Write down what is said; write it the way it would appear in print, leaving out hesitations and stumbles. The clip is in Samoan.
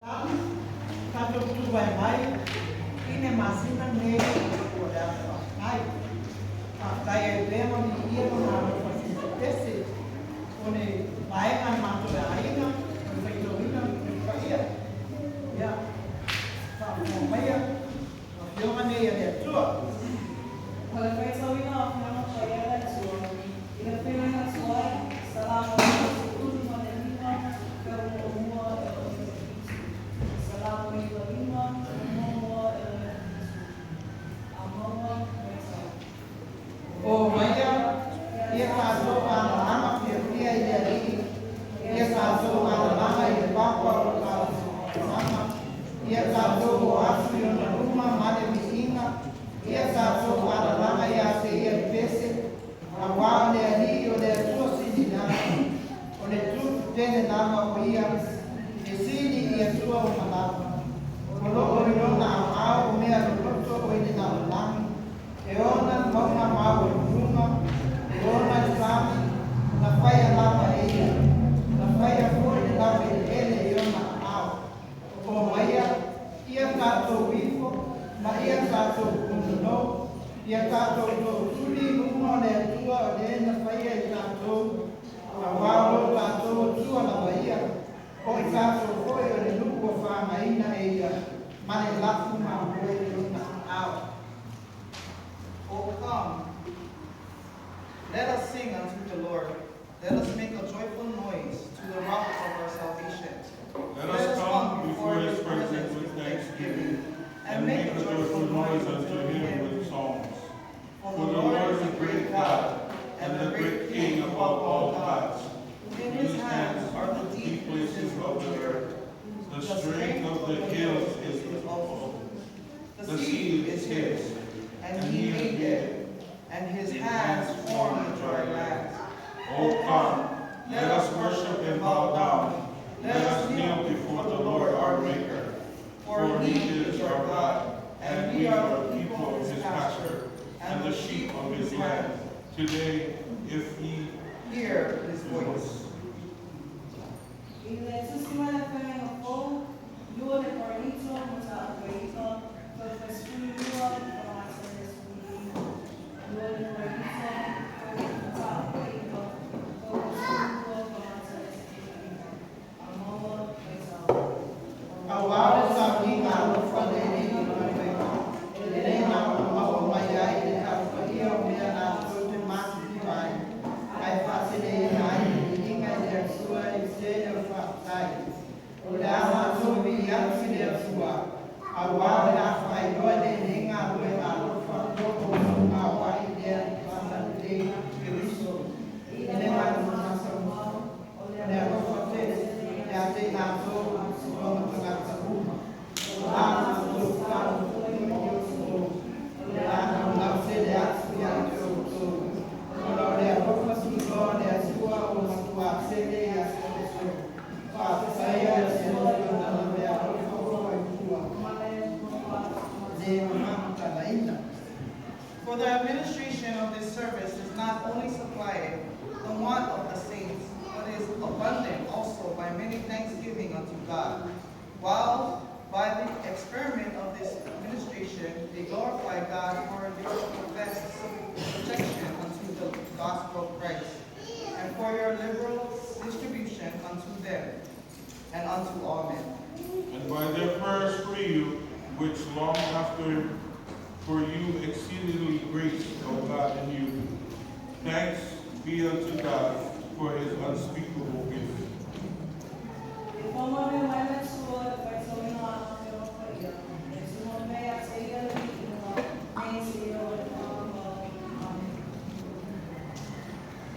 Tatou tu vaevae i le masina lenei o le aso faafetai. Faafetai ai pea ma viia lona alofa silisipese o le vaega a le matou aiga o le faitauina le Tusi Paia. Ia, faafofoga maia Afioga nei a le Atua. O le faitauina o Afioga Paia a le Atua i le feagaiga tuai, Salamo 95, feo muamua e oo i le 7. Salamo 95, feo muamua e oo i le 7. A maua faitau. O maia, ia tatou alalaga fiafia i le Alii, ia tatou alalaga i le papa o le tatou ia tatou o atu i ona luma ma le viiga, ia tatou alalaga ia te ia le pese, auā o le Alii o le Atua sililagi, o le Tutele lava o ia, e sili i Atua uma lava. O loo i lona aao o mea loloto o i le lalolagi, e ona le mauga maualuluga, e ona le lagi, na faia lava e ia, na faia foi le laueleele i ona aao. O maia, ia tatou ifo, ma ia tatou punonou, ia tatou tootuli i luma o le Atua o le na faia i tatou, auā o lo tatou Atua lava ia, o i tatou foi o le nuu ua faagaina e ia, ma le lafu mamoe i lona aao. O come, let us sing unto the Lord. Let us make a joyful noise to the rock of our salvation. Let us come before his presence with thanksgiving, and make a joyful noise unto him with psalms. For the Lord is a great God, and the great King above all gods. In his hands are the deep places of the earth. The strength of the hills is his also. The sea is his, and he made it, and his hands formed the dry lands. O come, let us worship and bow down. Let us kneel before the Lord our Maker. For he is our God, and we are the people of his pasture, and the sheep of his hand. Today, if ye Hear his voice. I le Tusi mai le Feagaiga Fou, 2 le Korinito, mataupu e 9, feo 12, faamata le 19. 2 le Korinito, mataupu e 9, feo 12, faamata le 19. A maua faitau. Auā o le sauniga alofa le Alii o le faiva, e lē na ona maua mai ai le taufaia o mea latou te matitiva ai, ae faaseleina ai le viiga i le Atua i le tele o le faafetai. O le a matou vili atu i le Atua, auā o le a faailoa i lenei galuega alofa lo outou gaoai lea i fana lelei Keriso i le manumasa o le alofa tele ia te i latou o ona tagata uma. O a matou tatalo foi i outou, o le a naunau tele atu ia te outou, ona o le alofa tunoa o le Atua ua matuā tele ia te outou. Faafetaia le Atua i ona meaalofa ua faipua le mamautalaina. For the administration of this service is not only supplied the want of the saints, but is abundant also by many thanksgiving unto God. While by the experiment of this administration they glorify God for your professed subjection unto the gospel of Christ, and for your liberal distribution unto them and unto all men. And by their prayers for you, which long after for you exceedingly grace of God in you. Thanks be unto God for his unspeakable